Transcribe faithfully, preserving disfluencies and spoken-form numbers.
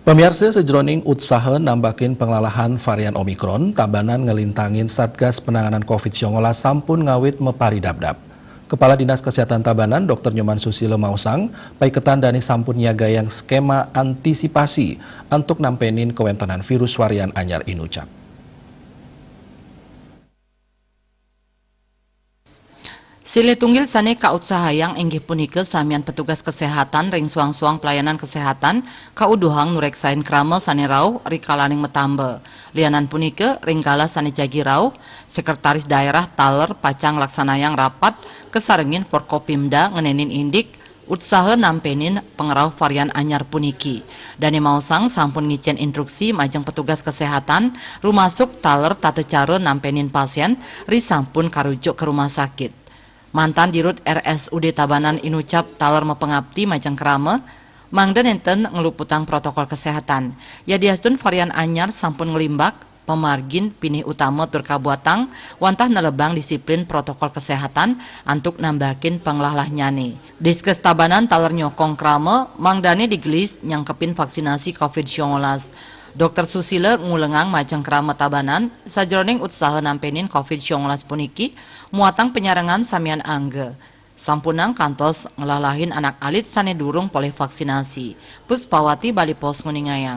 Pamiarsa, sajroning utsaha nambakin panglalahan varian Omicron, Tabanan ngalintangin Satgas Penanganan covid sembilan belas sampun ngawit maparidabdab. Kepala Dinas Kesehatan Tabanan, Dokter Nyoman Susila maosang, paiketan dane sampun nyagayang skema antisipasi antuk nampenin kawentenan virus varian anyar inucap. Silih tunggil sane kautsahayang inggih punika samian petugas kesehatan ring suang-suang pelayanan kesehatan kauduhang nureksain krama sane rauh rikalaning matamba. Lianan punika, ring galah sane jagi rauh, Sekretaris Daerah taler pacang nglaksanayang rapat kasarengin Forkopimda ngenenin indik utsaha nampenin pangrauh varian anyar puniki. Dane maosang sampun ngicen instruksi majeng petugas kesehatan, rumasuk taler tata cara nampenin pasien risampun karujuk ka rumah sakit. Mantan Dirut R S U D Tabanan inucap taler mapangapti majeng krama, mangda nenten ngluputang protokol kesehatan. Yadiastun varian anyar sampun nglimbak, pamargin pinih utama tur kabuatang wantah nelebang disiplin protokol kesehatan antuk nambakin panglahlah nyane. Diskes Tabanan taler nyokong krama, mangdane digelis nyangkepin vaksinasi covid sembilan belas. Dokter Susila ngulengang majeng krama Tabanan, sajroning utsaha nampenin covid sembilan belas puniki, muatang panyarengan samian angga. Sampunang kantos nglalahin anak alit sane durung polih vaksinasi. Puspawati, Bali Post, nguningayang.